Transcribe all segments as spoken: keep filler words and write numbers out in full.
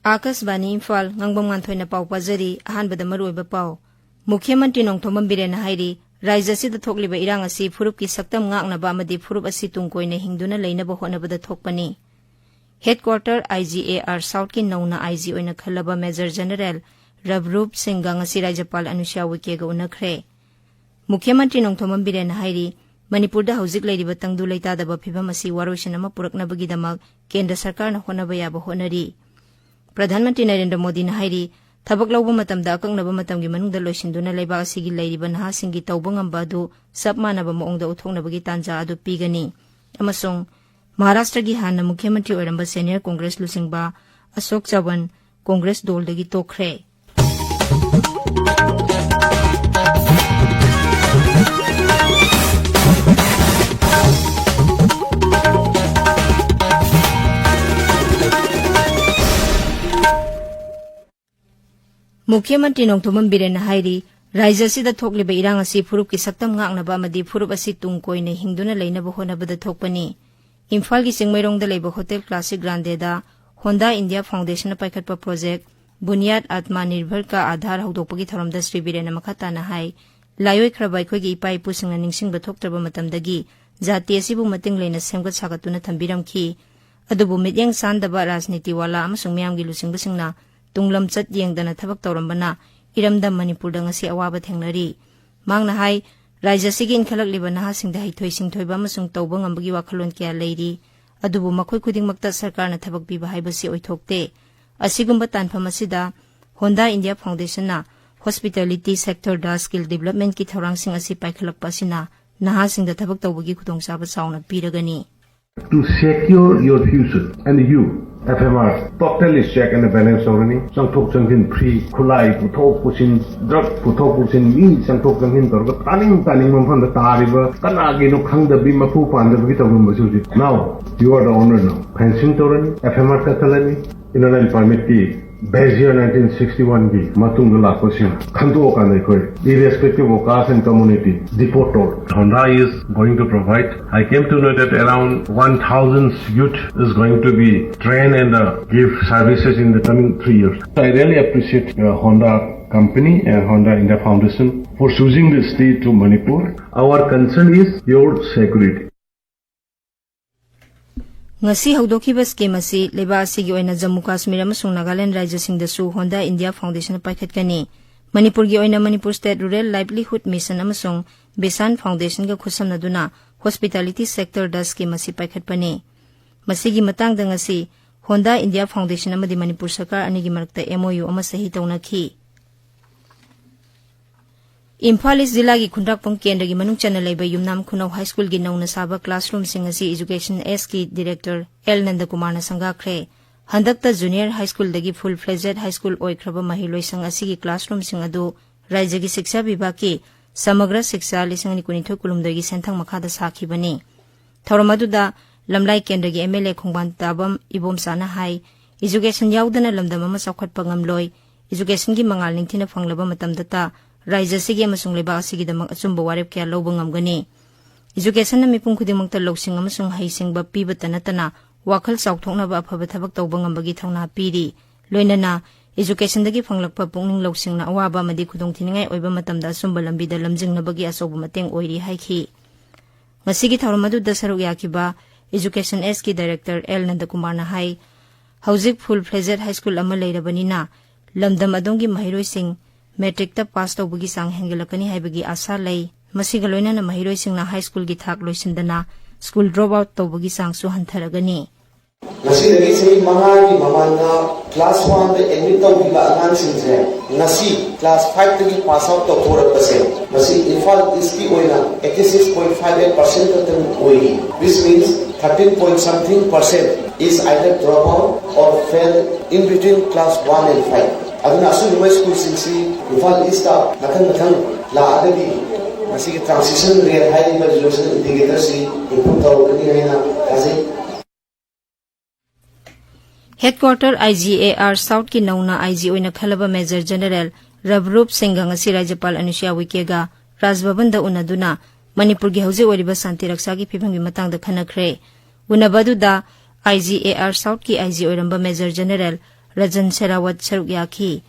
ꯑꯥꯀꯥꯁꯕꯥꯅꯤ ꯏꯝꯐꯥꯜ, ꯉꯥꯡꯕꯝ ꯉꯥꯟꯊꯣꯏꯅ ꯄꯥꯎ ꯄꯥꯖꯔꯤ꯫ ꯑꯍꯥꯟꯕꯗ ꯃꯔꯨꯑꯣꯏꯕ ꯄꯥꯎ꯫ ꯃꯨꯈ꯭ꯌ ꯃꯟꯇ꯭ꯔꯤ ꯅꯣꯡꯊꯣꯝꯕꯝ ꯕꯤꯔꯦꯟꯅ ꯍꯥꯏꯔꯤ, ꯔꯥꯖ꯭ꯌ ꯑꯁꯤꯗ ꯊꯣꯛꯂꯤꯕ ꯏꯔꯥꯡ ꯑꯁꯤ ꯐꯨꯔꯨꯞꯀꯤ ꯁꯛꯇꯝ ꯉꯥꯛꯅꯕ ꯑꯃꯗꯤ ꯐꯨꯔꯨꯞ ꯑꯁꯤ ꯇꯨꯡ ꯀꯣꯏꯅ ꯍꯤꯡꯗꯨꯅ ꯂꯩꯅꯕ ꯍꯣꯠꯅꯕꯗ ꯊꯣꯛꯄꯅꯤ꯫ Headquarter I G A R ꯁꯥꯎꯠꯀꯤ ꯅꯧꯅ ꯑꯥꯏ ꯖꯤ ꯑꯣꯏꯅ ꯈꯜꯂꯕ ꯃꯦꯖꯔ ꯖꯦꯅꯔꯦꯜ ꯔꯕꯔꯨꯞ ꯁꯤꯡꯒ ꯉꯁꯤ ꯔꯥꯖ꯭ꯌꯄꯥꯜ ꯑꯅꯨꯁ꯭ꯌꯥ ꯎꯏꯀꯦꯒ ꯎꯅꯈ꯭ꯔꯦ꯫ ꯃꯨꯈ꯭ꯌ ꯃꯟꯇ꯭ꯔꯤ ꯅꯣꯡꯊꯣꯝꯕꯝ ꯕꯤꯔꯦꯟꯅ ꯍꯥꯏꯔꯤ, ꯃꯅꯤꯄꯨꯔꯗ ꯍꯧꯖꯤꯛ ꯂꯩꯔꯤꯕ ꯇꯪꯗꯨ ꯂꯩꯇꯥꯗꯕ ꯐꯤꯚꯝ ꯑꯁꯤ ꯋꯥꯔꯣꯏꯁꯤꯟ ꯑꯃ ꯄꯨꯔꯛꯅꯕꯒꯤꯗꯃꯛ ꯀꯦꯟꯗ꯭ꯔ ꯁꯔꯀꯥꯔꯅ ꯍꯣꯠꯅꯕ ꯌꯥꯕ ꯍꯣꯠꯅꯔꯤ꯫ ꯄ꯭ꯔꯙꯥꯟ ꯃꯟꯇ꯭ꯔꯤ ꯅꯔꯦꯟꯗ꯭ꯔ ꯃꯣꯗꯤꯅ ꯍꯥꯏꯔꯤ, ꯊꯕꯛ ꯂꯧꯕ ꯃꯇꯝꯗ ꯑꯀꯛꯅꯕ ꯃꯇꯝꯒꯤ ꯃꯅꯨꯡꯗ ꯂꯣꯏꯁꯤꯟꯗꯨꯅ ꯂꯩꯕꯥꯛ ꯑꯁꯤꯒꯤ ꯂꯩꯔꯤꯕ ꯅꯍꯥꯁꯤꯡꯒꯤ ꯇꯧꯕ ꯉꯝꯕ ꯑꯗꯨ ꯆꯞ ꯃꯥꯟꯅꯕ ꯃꯑꯣꯡꯗ ꯎꯠꯊꯣꯛꯅꯕꯒꯤ ꯇꯥꯟꯖꯥ ꯑꯗꯨ ꯄꯤꯒꯅꯤ ꯑꯃꯁꯨꯡ ꯃꯍꯥꯔꯥꯁꯇ꯭ꯔꯒꯤ ꯍꯥꯟꯅ ꯃꯨꯈ꯭ꯌ ꯃꯟꯇ꯭ꯔꯤ ꯑꯣꯏꯔꯝꯕ ꯁꯦꯅꯤꯌꯔ ꯀꯣꯡꯒ꯭ꯔꯦꯁ ꯂꯨꯆꯤꯡꯕ ꯑꯁꯣꯛ ꯆꯋꯟ ꯀꯣꯡꯒ꯭ꯔꯦꯁ ꯗꯣꯜꯗꯒꯤ ꯇꯣꯛꯈ꯭ꯔꯦ꯫ ꯃꯨꯈ꯭ꯌ ꯃꯟꯇ꯭ꯔꯤ ꯅꯣꯡꯊꯣꯝꯕꯝ ꯕꯤꯔꯦꯟꯅ ꯍꯥꯏꯔꯤ, ꯔꯥꯖ꯭ꯌ ꯑꯁꯤꯗ ꯊꯣꯛꯂꯤꯕ ꯏꯔꯥꯡ ꯑꯁꯤ ꯐꯨꯔꯨꯞꯀꯤ ꯁꯛꯇꯝ ꯉꯥꯛꯅꯕ ꯑꯃꯗꯤ ꯐꯨꯔꯨꯞ ꯑꯁꯤ ꯇꯨꯡ ꯀꯣꯏꯅ ꯍꯤꯡꯗꯨꯅ ꯂꯩꯅꯕ ꯍꯣꯠꯅꯕꯗ ꯊꯣꯛꯄꯅꯤ꯫ ꯏꯝꯐꯥꯜꯒꯤ ꯆꯤꯡꯃꯩꯔꯣꯡꯗ ꯂꯩꯕ ꯍꯣꯇꯦꯜ ꯀ꯭ꯂꯥꯁꯤꯛ ꯒ꯭ꯔꯥꯟꯗꯦꯗ ꯍꯣꯟꯗꯥ ꯏꯟꯗꯤꯌꯥ ꯐꯥꯎꯟꯗꯦꯁꯟꯅ ꯄꯥꯏꯈꯠꯄ ꯄ꯭ꯔꯣꯖꯦꯛ ꯕꯨꯅꯤꯌꯥꯗ ꯑꯥꯠꯃꯥ ꯅꯤꯔꯚꯔ ꯀꯥ ꯑꯥꯙꯥꯔ ꯍꯧꯗꯣꯛꯄꯒꯤ ꯊꯧꯔꯝꯗ ꯁ꯭ꯔꯤ ꯕꯤꯔꯦꯟꯅ ꯃꯈꯥ ꯇꯥꯅ ꯍꯥꯏ, ꯂꯥꯏꯑꯣꯏꯈ꯭ꯔꯕ ꯑꯩꯈꯣꯏꯒꯤ ꯏꯄꯥ ꯏꯄꯨꯁꯤꯡꯅ ꯅꯤꯡꯁꯤꯡꯕ ꯊꯣꯛꯇ꯭ꯔꯕ ꯃꯇꯝꯗꯒꯤ ꯖꯥꯇꯤ ꯑꯁꯤꯕꯨ ꯃꯇꯤꯡ ꯂꯩꯅ ꯁꯦꯝꯒꯠ ꯁꯥꯒꯠꯇꯨꯅ ꯊꯝꯕꯤꯔꯝꯈꯤ꯫ ꯑꯗꯨꯕꯨ ꯃꯤꯠꯌꯦꯡ ꯆꯥꯟꯗꯕ ꯔꯥꯖꯅꯤꯇꯤ ꯋꯥꯂꯥ ꯑꯃꯁꯨꯡ ꯃꯤꯌꯥꯝꯒꯤ ꯂꯨꯆꯤꯡꯕꯁꯤꯡꯅ ꯇꯨꯡꯂꯝꯆꯠ ꯌꯦꯡꯗꯅ ꯊꯕꯛ ꯇꯧꯔꯝꯕꯅ ꯏꯔꯝꯗꯝ ꯃꯅꯤꯄꯨꯔꯗ ꯉꯁꯤ ꯑꯋꯥꯕ ꯊꯦꯡꯅꯔꯤ꯫ ꯃꯍꯥꯛꯅ ꯍꯥꯏ, ꯔꯥꯖ꯭ꯌ ꯑꯁꯤꯒꯤ ꯏꯟꯈꯠꯂꯛꯂꯤꯕ ꯅꯍꯥꯁꯤꯡꯗ ꯍꯩꯊꯣꯏ ꯁꯤꯡꯊꯣꯏꯕ ꯑꯃꯁꯨꯡ ꯇꯧꯕ ꯉꯝꯕꯒꯤ ꯋꯥꯈꯜꯂꯣꯟ ꯀꯌꯥ ꯂꯩꯔꯤ, ꯑꯗꯨꯕꯨ ꯃꯈꯣꯏ ꯈꯨꯗꯤꯡꯃꯛꯇ ꯁꯔꯀꯥꯔꯅ ꯊꯕꯛ ꯄꯤꯕ ꯍꯥꯏꯕꯁꯤ ꯑꯣꯏꯊꯣꯛꯇꯦ꯫ ꯑꯁꯤꯒꯨꯝꯕ ꯇꯥꯟꯐꯝ ꯑꯁꯤꯗ ꯍꯣꯟꯗꯥ ꯏꯟꯗꯤꯌꯥ ꯐꯥꯎꯟꯗꯦꯁꯟꯅ ꯍꯣꯁꯄꯤꯇꯥꯂꯤꯇꯤ ꯁꯦꯛꯇꯔꯗ ꯁ꯭ꯀꯤꯜ ꯗꯤꯕꯂꯞꯃꯦꯟꯠꯀꯤ ꯊꯧꯔꯥꯡꯁꯤꯡ ꯑꯁꯤ ꯄꯥꯏꯈꯠꯂꯛꯄ ꯑꯁꯤꯅ ꯅꯍꯥꯁꯤꯡꯗ ꯊꯕꯛ ꯇꯧꯕꯒꯤ ꯈꯨꯗꯣꯡꯆꯥꯕ ꯆꯥꯎꯅ ꯄꯤꯔꯒꯅꯤ꯫ To secure your future and you, F M R, totally check and balance ꯇꯧꯔꯅꯤ꯫ ꯆꯪꯊꯣꯛ ꯆꯪꯁꯤꯟ free, ꯈꯨꯠꯂꯥꯏ ꯄꯨꯊꯣꯛ ꯄꯨꯁꯤꯟ, drug ꯄꯨꯊꯣꯛ ꯄꯨꯁꯤꯟ, ꯃꯤ ꯆꯪꯊꯣꯛ ꯆꯪꯁꯤꯟ ꯇꯧꯔꯒ ꯇꯥꯅꯤꯡ ꯇꯥꯅꯤꯡꯕ ꯃꯐꯝꯗ ꯇꯥꯔꯤꯕ ꯀꯅꯥꯒꯤꯅꯣ ꯈꯪꯗꯕꯤ, ꯃꯄꯨ ꯄꯥꯟꯗꯕꯒꯤ ꯇꯧꯔꯝꯕꯁꯦ ꯍꯧꯖꯤꯛ, now you are the owner now. Fencing ꯇꯧꯔꯅꯤ, F M R ꯀꯛꯊꯠꯂꯅꯤ, Inner Line Permitꯀꯤ Bezier nineteen sixty-oneꯒꯤ ꯃꯇꯨꯡꯗ ꯂꯥꯛꯄꯁꯤꯡ ꯈꯟꯗꯣꯛꯑꯀꯥꯟꯗ ꯑꯩꯈꯣꯏ, irrespective of caste and community, deport ꯇꯧꯔꯦ꯫ Honda is going to provide, I came to know that around one thousand youth is going to be trained and uh, give services in the coming three years. I really appreciate uh, Honda company and Honda India Foundation for choosing the state to Manipur. Our concern is your security. ꯉꯁꯤ ꯍꯧꯗꯣꯛꯈꯤꯕ scheme ꯑꯁꯤ ꯂꯩꯕꯥꯛ ꯑꯁꯤꯒꯤ ꯑꯣꯏꯅ ꯖꯝꯃꯨ ꯀꯥꯁꯃꯤꯔ ꯑꯃꯁꯨꯡ Nagaland ꯔꯥꯖ꯭ꯌꯁꯤꯡꯗꯁꯨ Honda India ꯐꯥꯎꯟꯗꯦꯁꯟꯅ ꯄꯥꯏꯈꯠꯀꯅꯤ꯫ ꯃꯅꯤꯄꯨꯔꯒꯤ ꯑꯣꯏꯅ Manipur state rural ꯂꯥꯏꯚꯂꯤꯍꯨꯗ mission ꯑꯃꯁꯨꯡ ꯕꯤꯁꯥꯟ ꯐꯥꯎꯟꯗꯦꯁꯟꯒ ꯈꯨꯠꯁꯝꯅꯗꯨꯅ hospitality ꯁꯦꯛꯇꯔꯗ ꯁ꯭ꯀꯤꯝ ꯑꯁꯤ ꯄꯥꯏꯈꯠꯄꯅꯤ꯫ ꯃꯁꯤꯒꯤ ꯃꯇꯥꯡꯗ ꯉꯁꯤ ꯍꯣꯟꯗꯥ ꯏꯟꯗꯤꯌꯥ ꯐꯥꯎꯟꯗꯦꯁꯟ ꯑꯃꯗꯤ ꯃꯅꯤꯄꯨꯔ ꯁꯔꯀꯥꯔ ꯑꯅꯤꯒꯤ ꯃꯔꯛꯇ ꯑꯦꯝ ꯑꯣ ꯌꯨ ꯑꯃ ꯁꯍꯤ ꯇꯧꯅꯈꯤ꯫ ꯏꯝꯐꯥꯜ ꯏꯁ ꯖꯤꯂꯥꯒꯤ ꯈꯨꯟꯗ꯭ꯔꯥꯛꯄꯝ ꯀꯦꯟꯗ꯭ꯔꯒꯤ ꯃꯅꯨꯡ ꯆꯟꯅ ꯂꯩꯕ ꯌꯨꯝꯅꯥꯝ ꯈꯨꯅꯧ ꯍꯥꯏ ꯁ꯭ꯀꯨꯜꯒꯤ ꯅꯧꯅ ꯁꯥꯕ ꯀ꯭ꯂꯥꯁꯔꯨꯝꯁꯤꯡ ꯑꯁꯤ ꯏꯖꯨꯀꯦꯁꯟ ꯑꯦꯁꯀꯤ ꯗꯤꯔꯦꯛꯇꯔ ꯑꯦꯜ ꯅꯟꯗꯀꯨꯃꯥꯔꯅ ꯁꯪꯒꯥꯈ꯭ꯔꯦ꯫ ꯍꯟꯗꯛꯇ ꯖꯨꯅꯤꯌꯔ ꯍꯥꯏ ꯁ꯭ꯀꯨꯜꯗꯒꯤ ꯐꯨꯜ ꯐ꯭ꯂꯦꯖꯦꯗ ꯍꯥꯏ ꯁ꯭ꯀꯨꯜ ꯑꯣꯏꯈ꯭ꯔꯕ ꯃꯍꯩꯂꯣꯏꯁꯪ ꯑꯁꯤꯒꯤ ꯀ꯭ꯂꯥꯁꯔꯨꯝꯁꯤꯡ ꯑꯗꯨ ꯔꯥꯖ꯭ꯌꯒꯤ ꯁꯤꯛꯁꯥ ꯕꯤꯚꯥꯒꯀꯤ ꯁꯃꯒ꯭ꯔ ꯁꯤꯛꯁꯥ ꯂꯤꯁꯤꯡ ꯑꯅꯤ ꯀꯨꯟꯅꯤꯊꯣꯏ ꯀꯨꯟꯍꯨꯝꯗꯣꯏꯒꯤ ꯁꯦꯟꯊꯪ ꯃꯈꯥꯗ ꯁꯥꯈꯤꯕꯅꯤ꯫ ꯊꯧꯔꯝ ꯑꯗꯨꯗ ꯂꯝꯂꯥꯏ ꯀꯦꯟꯗ꯭ꯔꯒꯤ M L A Khongbantabam ꯏꯕꯣꯝꯆꯥꯅ ꯍꯥꯏ, ꯏꯖꯨꯀꯦꯁꯟ ꯌꯥꯎꯗꯅ ꯂꯝꯗꯝ ꯑꯃ ꯆꯥꯎꯈꯠꯄ ꯉꯝꯂꯣꯏ꯫ ꯏꯖꯨꯀꯦꯁꯟꯒꯤ ꯃꯉꯥꯜ ꯅꯤꯡꯊꯤꯅ ꯐꯪꯂꯕ ꯃꯇꯝꯗꯇ ꯔꯥꯖ꯭ꯌ ꯑꯁꯤꯒꯤ ꯑꯃꯁꯨꯡ ꯂꯩꯕꯥꯛ ꯑꯁꯤꯒꯤꯗꯃꯛ ꯑꯆꯨꯝꯕ ꯋꯥꯔꯦꯞ ꯀꯌꯥ ꯂꯧꯕ ꯉꯝꯒꯅꯤ꯫ ꯏꯖꯨꯀꯦꯁꯟꯅ ꯃꯤꯄꯨꯝ ꯈꯨꯗꯤꯡꯃꯛꯇ ꯂꯧꯁꯤꯡ ꯑꯃꯁꯨꯡ ꯍꯩꯁꯤꯡꯕ ꯄꯤꯕꯇ ꯅꯠꯇꯅ ꯋꯥꯈꯜ ꯆꯥꯎꯊꯣꯛꯅꯕ ꯑꯐꯕ ꯊꯕꯛ ꯇꯧꯕ ꯉꯝꯕꯒꯤ ꯊꯧꯅꯥ ꯄꯤꯔꯤ꯫ ꯂꯣꯏꯅꯅ ꯏꯖꯨꯀꯦꯁꯟꯗꯒꯤ ꯐꯪꯂꯛꯄ ꯄꯨꯛꯅꯤꯡ ꯂꯧꯁꯤꯡꯅ ꯑꯋꯥꯕ ꯑꯃꯗꯤ ꯈꯨꯗꯣꯡꯊꯤꯅꯤꯡꯉꯥꯏ ꯑꯣꯏꯕ ꯃꯇꯝꯗ ꯑꯆꯨꯝꯕ ꯂꯝꯕꯤꯗ ꯂꯝꯖꯤꯡꯅꯕꯒꯤ ꯑꯆꯧꯕ ꯃꯇꯦꯡ ꯑꯣꯏꯔꯤ ꯍꯥꯏꯈꯤ꯫ ꯉꯁꯤꯒꯤ ꯊꯧꯔꯝ ꯑꯗꯨꯗ ꯁꯔꯨꯛ ꯌꯥꯈꯤꯕ ꯏꯖꯨꯀꯦꯁꯟ ꯑꯦꯁꯀꯤ ꯗꯥꯏꯔꯦꯛꯇꯔ ꯑꯦꯜ ꯅꯟꯗꯀꯨꯃꯥꯔꯅ ꯍꯥꯏ, ꯍꯧꯖꯤꯛ ꯐꯨꯜ ꯐ꯭ꯂꯦꯖꯦꯗ ꯍꯥꯏ ꯁ꯭ꯀꯨꯜ ꯑꯃ ꯂꯩꯔꯕꯅꯤꯅ ꯂꯝꯗꯝ ꯑꯗꯣꯝꯒꯤ ꯃꯍꯩꯔꯣꯏꯁꯤꯡ ꯃꯦꯇ꯭ꯔꯤꯛꯇ ꯄꯥꯁ ꯇꯧꯕꯒꯤ ꯆꯥꯡ ꯍꯦꯟꯒꯠꯂꯛꯀꯅꯤ ꯍꯥꯏꯕꯒꯤ ꯑꯥꯁꯥ ꯂꯩ꯫ ꯃꯁꯤꯒ ꯂꯣꯏꯅꯅ ꯃꯍꯩꯔꯣꯏꯁꯤꯡꯅ ꯍꯥꯏ ꯁ꯭ꯀꯨꯜꯒꯤ ꯊꯥꯛ ꯂꯣꯏꯁꯤꯟꯗꯅ ꯁ꯭ꯀꯨꯜ ꯗ꯭ꯔꯣꯞ ꯑꯥꯎꯠ ꯇꯧꯕꯒꯤ ꯆꯥꯡꯁꯨ ꯍꯟꯊꯔꯒꯅꯤ꯫ ꯉꯁꯤꯗꯒꯤ ꯆꯍꯤ ꯃꯉꯥꯒꯤ ꯃꯃꯥꯡꯗ ꯀ꯭ꯂꯥꯁ ꯋꯥꯟꯗ ꯑꯦꯗꯃꯤꯠ ꯇꯧꯈꯤꯕ ꯑꯉꯥꯡꯁꯤꯡꯁꯦ ꯉꯁꯤ ꯀ꯭ꯂꯥꯁ ꯐꯥꯏꯚꯇꯒꯤ ꯄꯥꯁ ꯑꯥꯎꯠ ꯇꯧꯊꯣꯔꯛꯄꯁꯦ ꯃꯁꯤ ꯏꯝꯐꯥꯜ ꯏꯁꯀꯤ ꯑꯣꯏꯅ eighty six point five eight percent ꯈꯛꯇꯪ ꯑꯣꯏꯔꯤ꯫ Which means thirteen point something percent is either drop out or fail in between class one and five. ꯑꯗꯨꯅ ꯑꯁꯤꯒꯨꯝꯕ ꯁ꯭ꯀꯨꯜꯁꯤꯡꯁꯤ ꯏꯝꯐꯥꯜ ꯏꯁꯇ ꯃꯊꯪ ꯃꯊꯪ ꯂꯥꯛꯑꯒꯗꯤ ꯃꯁꯤꯒꯤ transition rate ꯍꯥꯏꯔꯤꯕ education indicator ꯁꯤ improve ꯇꯧꯔꯛꯀꯅꯤ ꯍꯥꯏꯅ ꯊꯥꯖꯩ꯫ Headquarter I G A R South ꯀꯤ ꯅꯧꯅ I G ꯑꯣꯏꯅ ꯈꯜꯂꯕ Major General ꯔꯕꯔꯨꯞ ꯁꯤꯡꯒ ꯉꯁꯤ ꯔꯥꯖ꯭ꯌꯄꯥꯜ ꯑꯅꯨꯁ꯭ꯌꯥ ꯎꯏꯀꯦꯒ ꯔꯥꯖ ꯚꯕꯟꯗ ꯎꯅꯗꯨꯅ ꯃꯅꯤꯄꯨꯔꯒꯤ ꯍꯧꯖꯤꯛ ꯑꯣꯏꯔꯤꯕ ꯁꯥꯟꯇꯤ ꯔꯛꯁꯥꯒꯤ ꯐꯤꯕꯝꯒꯤ ꯃꯇꯥꯡꯗ ꯈꯟꯅꯈ꯭ꯔꯦ꯫ ꯎꯅꯕ ꯑꯗꯨꯗ I G A R South ꯀꯤ I G ꯑꯣꯏꯔꯝꯕ Major General ꯔꯖꯟ ꯁꯦꯔꯥꯋꯠ ꯁꯔꯨꯛ ꯌꯥꯈꯤ꯫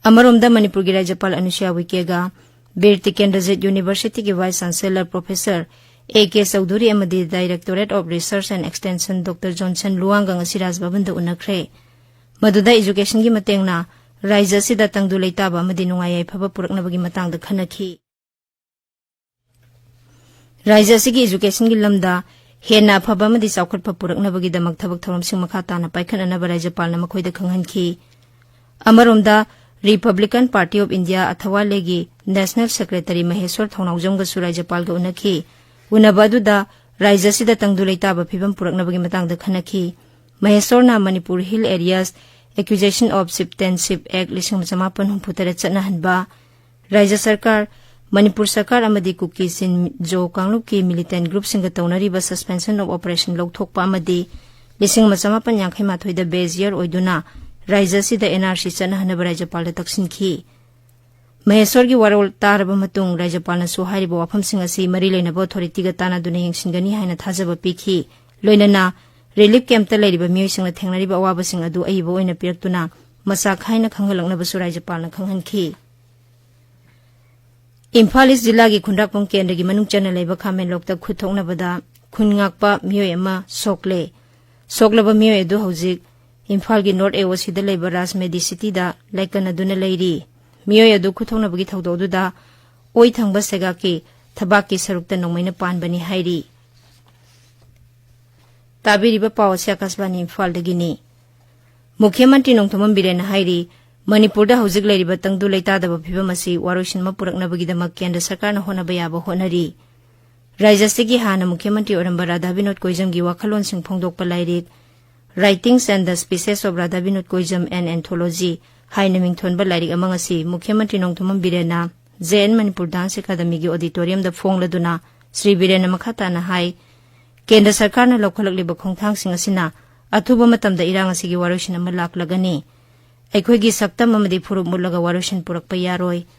ꯑꯃꯔꯣꯝꯗ ꯃꯅꯤꯄꯨꯔꯒꯤ ꯔꯥꯖ꯭ꯌꯄꯥꯜ ꯑꯅꯨꯁ꯭ꯌꯥ ꯎꯏꯀꯦꯒ ꯕꯤꯔ ꯇꯤꯀꯦꯟꯗ꯭ꯔꯖꯤꯠ University ꯒꯤ Vice Chancellor Professor A K Chaudhuri ꯑꯃꯗꯤ Directorate of Research and Extension Doctor Johnson ꯂꯨꯋꯥꯡꯒ ꯉꯁꯤ ꯔꯥꯖ ꯚꯕꯟꯗ ꯎꯅꯈ꯭ꯔꯦ꯫ ꯃꯗꯨꯗ education ꯒꯤ ꯃꯇꯦꯡꯅ ꯔꯥꯖ꯭ꯌ ꯑꯁꯤꯗ ꯇꯪꯗꯨ ꯂꯩꯇꯥꯕ ꯑꯃꯗꯤ ꯅꯨꯡꯉꯥꯏ ꯌꯥꯏꯐꯕ ꯄꯨꯔꯛꯅꯕꯒꯤ ꯃꯇꯥꯡꯗ ꯈꯟꯅꯈꯤ꯫ ꯔꯥꯖ꯭ꯌ ꯑꯁꯤꯒꯤ education ꯒꯤ ꯂꯝꯗ ꯍꯦꯟꯅ ꯑꯐꯕ ꯑꯃꯗꯤ ꯆꯥꯎꯈꯠꯄ ꯄꯨꯔꯛꯅꯕꯒꯤꯗꯃꯛ ꯊꯕꯛ ꯊꯧꯔꯝꯁꯤꯡ ꯃꯈꯥ ꯇꯥꯅ ꯄꯥꯏꯈꯠꯅꯅꯕ ꯔꯥꯖ꯭ꯌꯄꯥꯜꯅ ꯃꯈꯣꯏꯗ ꯈꯪꯍꯟꯈꯤ꯫ ꯑꯃꯔꯣꯝꯗ, Republican Party of India ꯑꯊꯋꯥꯂꯦꯒꯤ National Secretary ꯃꯍꯦꯁ꯭ꯋꯔ ꯊꯧꯅꯥꯎꯖꯝꯒꯁꯨ ꯔꯥꯖ꯭ꯌꯄꯥꯜꯒ ꯎꯅꯈꯤ꯫ ꯎꯅꯕ ꯑꯗꯨꯗ ꯔꯥꯖ꯭ꯌ ꯑꯁꯤꯗ ꯇꯪꯗꯨ ꯂꯩꯇꯥꯕ ꯐꯤꯕꯝ ꯄꯨꯔꯛꯅꯕꯒꯤ ꯃꯇꯥꯡꯗ ꯈꯟꯅꯈꯤ꯫ ꯃꯍꯦꯁ꯭ꯋꯔꯅ Manipur Hill Areas Acquisition of Chieftainship Act ꯂꯤꯁꯤꯡ ꯑꯃ ꯆꯃꯥꯄꯟ ꯍꯨꯝꯐꯨ ꯇꯔꯦꯠ ꯆꯠꯅꯍꯟꯕ, ꯔꯥꯖ꯭ꯌ ꯁꯔꯀꯥꯔ, ꯃꯅꯤꯄꯨꯔ ꯁꯔꯀꯥꯔ ꯑꯃꯗꯤ ꯀꯨꯀꯤ ꯆꯤꯟ ꯃꯤꯖꯣ ꯀꯥꯡꯂꯨꯞꯀꯤ militant group ꯁꯤꯡꯒ ꯇꯧꯅꯔꯤꯕ suspension of operation ꯂꯧꯊꯣꯛꯄ ꯑꯃꯗꯤ ꯂꯤꯁꯤꯡ ꯑꯃ ꯆꯃꯥꯄꯟ ꯌꯥꯡꯈꯩ ꯃꯥꯊꯣꯏꯗ base year ꯑꯣꯏꯗꯨꯅ ꯔꯥꯖ꯭ꯌ ꯑꯁꯤꯗ N R C ꯆꯠꯅꯍꯟꯅꯕ ꯔꯥꯖ꯭ꯌꯄꯥꯜꯗ ꯇꯛꯁꯤꯟꯈꯤ꯫ ꯃꯍꯦꯁ꯭ꯋꯔꯒꯤ ꯋꯥꯔꯣꯜ ꯇꯥꯔꯕ ꯃꯇꯨꯡ ꯔꯥꯖ꯭ꯌꯄꯥꯜꯅꯁꯨ ꯍꯥꯏꯔꯤꯕ ꯋꯥꯐꯝꯁꯤꯡ ꯑꯁꯤ ꯃꯔꯤ ꯂꯩꯅꯕ authority ꯒ ꯇꯥꯟꯅꯗꯨꯅ ꯌꯦꯡꯁꯤꯟꯒꯅꯤ ꯍꯥꯏꯅ ꯊꯥꯖꯕ ꯄꯤꯈꯤ꯫ ꯂꯣꯏꯅꯅ relief camp ꯇ ꯂꯩꯔꯤꯕ ꯃꯤꯑꯣꯏꯁꯤꯡꯅ ꯊꯦꯡꯅꯔꯤꯕ ꯑꯋꯥꯕꯁꯤꯡ ꯑꯗꯨ ꯑꯏꯕ ꯑꯣꯏꯅ ꯄꯤꯔꯛꯇꯨꯅ ꯃꯆꯥ ꯈꯥꯏꯅ ꯈꯪꯍꯜꯂꯛꯅꯕꯁꯨ ꯔꯥꯖ꯭ꯌꯄꯥꯜꯅ ꯈꯪꯍꯟꯈꯤ꯫ ꯏꯝꯐꯥꯜ ꯏꯁ ꯖꯤꯂꯥꯒꯤ ꯈꯨꯟꯗ꯭ꯔꯥꯛꯄꯝ ꯀꯦꯟꯗ꯭ꯔꯒꯤ ꯃꯅꯨꯡ ꯆꯟꯅ ꯂꯩꯕ ꯈꯥꯃꯦꯟꯂꯣꯛꯇ ꯈꯨꯠ ꯊꯣꯛꯅꯕꯗ ꯈꯨꯟ ꯉꯥꯛꯄ ꯃꯤꯑꯣꯏ ꯑꯃ ꯁꯣꯛꯂꯦ꯫ ꯁꯣꯛꯂꯕ ꯃꯤꯑꯣꯏ ꯑꯗꯨ ꯍꯧꯖꯤꯛ ꯏꯝꯐꯥꯜꯒꯤ North A O C ꯗ ꯂꯩꯕ ꯔꯥꯖ ꯃꯦꯗꯤ ꯁꯤꯇꯤꯗ ꯂꯥꯏꯀꯠꯅꯗꯨꯅ ꯂꯩꯔꯤ꯫ ꯃꯤꯑꯣꯏ ꯑꯗꯨ ꯈꯨꯠ ꯊꯣꯛꯅꯕꯒꯤ ꯊꯧꯗꯣꯛ ꯑꯗꯨꯗ ꯑꯣꯏ ꯊꯪꯕ ꯁꯦꯒꯥꯛꯀꯤ ꯊꯕꯥꯛꯀꯤ ꯁꯔꯨꯛꯇ ꯅꯣꯡꯃꯩꯅ ꯄꯥꯟꯕꯅꯤ ꯍꯥꯏꯔꯤ꯫ ꯇꯥꯕꯤꯔꯤꯕ ꯄꯥꯎ ꯑꯁꯤ ꯑꯥꯀꯥꯁꯕꯥꯅꯤ ꯏꯝꯐꯥꯜꯗꯒꯤꯅꯤ꯫ ꯃꯨꯈ꯭ꯌ ꯃꯟꯇ꯭ꯔꯤ ꯅꯣꯡꯊꯣꯝꯕꯝ ꯕꯤꯔꯦꯟꯅ ꯍꯥꯏꯔꯤ, ꯃꯅꯤꯄꯨꯔꯗ ꯍꯧꯖꯤꯛ ꯂꯩꯔꯤꯕ ꯇꯪꯗꯨ ꯂꯩꯇꯥꯗꯕ ꯐꯤꯕꯝ ꯑꯁꯤ ꯋꯥꯔꯣꯏꯁꯤꯟ ꯑꯃ ꯄꯨꯔꯛꯅꯕꯒꯤꯗꯃꯛ ꯀꯦꯟꯗ꯭ꯔ ꯁꯔꯀꯥꯔꯅ ꯍꯣꯠꯅꯕ ꯌꯥꯕ ꯍꯣꯠꯅꯔꯤ꯫ ꯔꯥꯖ꯭ꯌ ꯑꯁꯤꯒꯤ ꯍꯥꯟꯅ ꯃꯨꯈ꯭ꯌ ꯃꯟꯇ꯭ꯔꯤ ꯑꯣꯏꯔꯝꯕ ꯔꯥꯙꯥ ꯕꯤꯅꯣꯗ ꯀꯣꯏꯖꯝꯒꯤ ꯋꯥꯈꯜꯂꯣꯟꯁꯤꯡ ꯐꯣꯡꯗꯣꯛꯄ ꯂꯥꯏꯔꯤꯛ Writings and the Speeches of Radha Binod Koijam, an Anthology ꯍꯥꯏꯅ ꯃꯤꯡꯊꯣꯟꯕ ꯂꯥꯏꯔꯤꯛ ꯑꯃ ꯉꯁꯤ ꯃꯨꯈ꯭ꯌ ꯃꯟꯇ꯭ꯔꯤ Nongthombam ꯕꯤꯔꯦꯟꯅ J N Manipur Dance Academy ꯒꯤ auditorium ꯗ ꯐꯣꯡꯂꯗꯨꯅ ꯁ꯭ꯔꯤ ꯕꯤꯔꯦꯟꯅ ꯃꯈꯥ ꯇꯥꯅ ꯍꯥꯏ, ꯀꯦꯟꯗ꯭ꯔ ꯁꯔꯀꯥꯔꯅ ꯂꯧꯈꯠꯂꯛꯂꯤꯕ ꯈꯣꯡꯊꯥꯡꯁꯤꯡ ꯑꯁꯤꯅ ꯑꯊꯨꯕ ꯃꯇꯝꯗ ꯏꯔꯥꯡ ꯑꯁꯤꯒꯤ ꯋꯥꯔꯣꯏꯁꯤꯟ ꯑꯃ ꯂꯥꯛꯂꯒꯅꯤ꯫ ꯑꯩꯈꯣꯏꯒꯤ ꯁꯛꯇꯝ ꯑꯃꯗꯤ ꯐꯨꯔꯨꯞ ꯃꯨꯠꯂꯒ ꯋꯥꯔꯣꯏꯁꯤꯟ ꯄꯨꯔꯛꯄ ꯌꯥꯔꯣꯏ꯫